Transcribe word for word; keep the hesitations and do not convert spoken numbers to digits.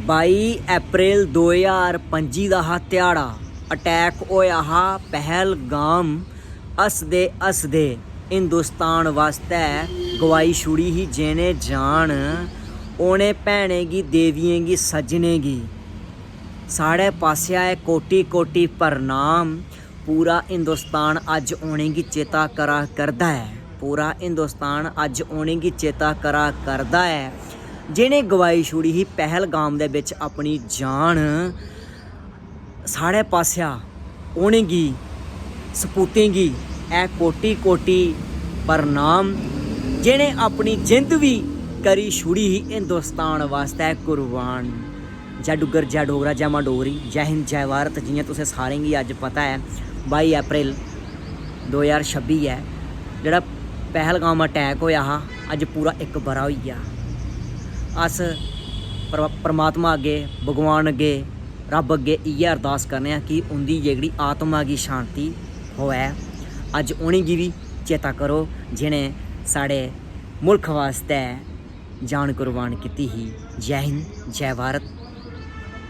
By April दो ज्हार पंजी दा हा ध्याड़ा। अटैक होया हा पहलगाम। हसदे हसदे हिंदुस्तान वास्तै गवाई छुड़ी ही जि'नें जान। उ'नें भैनें गी, देवियें गी, सज्जनें गी साढ़े पासेआ ऐ कोटि कोटि प्रणाम। पूरा हिंदुस्तान अज्ज उ'नेंगी चेता करा करदा ऐ। पूरा हिंदुस्तान अज्ज उ'नेंगी चेता करा करदा ऐ जि'नें गवाई छुड़ी ही पहलगाम दे बिच अपनी जान। साढ़े पासेआ उ'नेंगी, सपूतें गी ऐ कोटि कोटि प्रणाम जि'नें अपनी जिंद बी करी छुड़ी ही हिंदुस्तान वास्तै कुर्बान। जय डुग्गर, जय डोगरा, जय मां डोगरी, जय हिंद, जय भारत। जि'यां तुसें सारें गी अज्ज पता ऐ, बाई अप्रैल दो ज्हार छब्बी ऐ, जेह्ड़ा पहलगाम अटैक होया हा, अज्ज पूरा इक ब'रा होई गेआ। अस पर-, परमात्मा अग्गें, भगवान अग्गें, रब्ब अग्गें इ'यै अरदास करने आं कि उं'दी जेह्ड़ी आत्मा गी शांति होऐ। अज्ज उ'नेंगी बी चेता करो जि'नें साढ़े मुल्ख वास्तै जान कुर्बान कीती ही। जय हिंद, जय भारत।